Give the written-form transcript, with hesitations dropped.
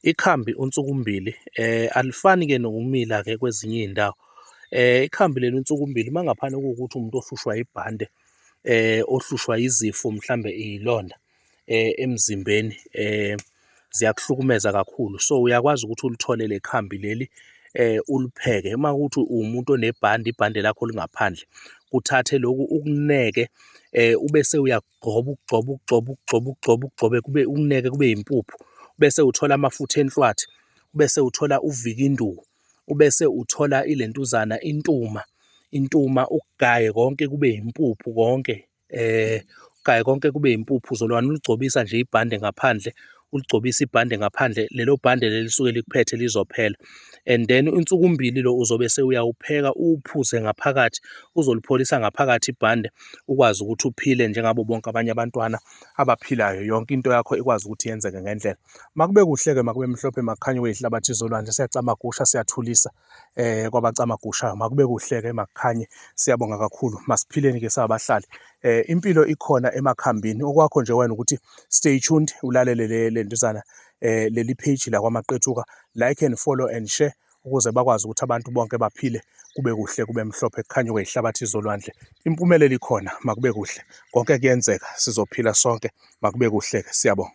Ikhambi unsukumbili alifani-ke nokumila-ke kwezinye iy'ndawo. Ikhambi leli unsukumbili uma ngaphana kuwukuthi umuntu ohlushwa ibhande, ohlushwa izifo mhlambe iy'londa emzimbeni ziyakuhlukumeza kakhulu, so uyakwazi ukuthi ulithole le khambi leli ulipheke. Uma kuwukuthi uwumuntu onebhande, ibhande lakho lingaphandle, uthathe lokhu ukuneke ubese uyakugxoba, ukugxobe, ukugxobe, ukugxobe, ukugxobe, ukugxobe kube ukuneke kube yimpuphu, bese uthola amafutha enhlwathi, bese uthola uvikinduku, ubese uthola ilentuzana intuma, intuma ukugaye konke kube yimpuphu konke, ugaye konke kube yimpuphu. Uzolwane uligcobisa nje ibhande ngaphandle, uligcobise ibhande ngaphandle, lelo bhande leli lisuke likuphethe lizophela and then insukumbili lo uzobe sewuyawupheka uwuphuze ngaphakathi, uzolipholisa ngaphakathi ibhande ukwazi ukuthi uphile njengabo bonke abanye abantwana abaphilayo, yonke into yakho ikwazi ukuthi yenzeke ngendlela. Makube kuhle-ke, makube mhlophe, makukhanye okwezihlabathi zolwandle, siyacamagusha, siyathulisa kwabacamagushayo. Makube kuhle-ke, makukhanye, siyabonga kakhulu. Masiphileni-ke sabahlali. Impilo ikhona emakhambini, okwakho nje wena ukuthi stay tuned, ulalele le ntuzana leli page la kwaMaqethuka, like and follow and share ukuze bakwazi ukuthi abantu bonke baphile, kube kuhle, kube mhlophe, kukhanye okwezihlabathi zolwandle. Impumelelo ikhona, makube kuhle, konke kuyenzeka, sizophila sonke, makube kuhle-ke, siyabonga.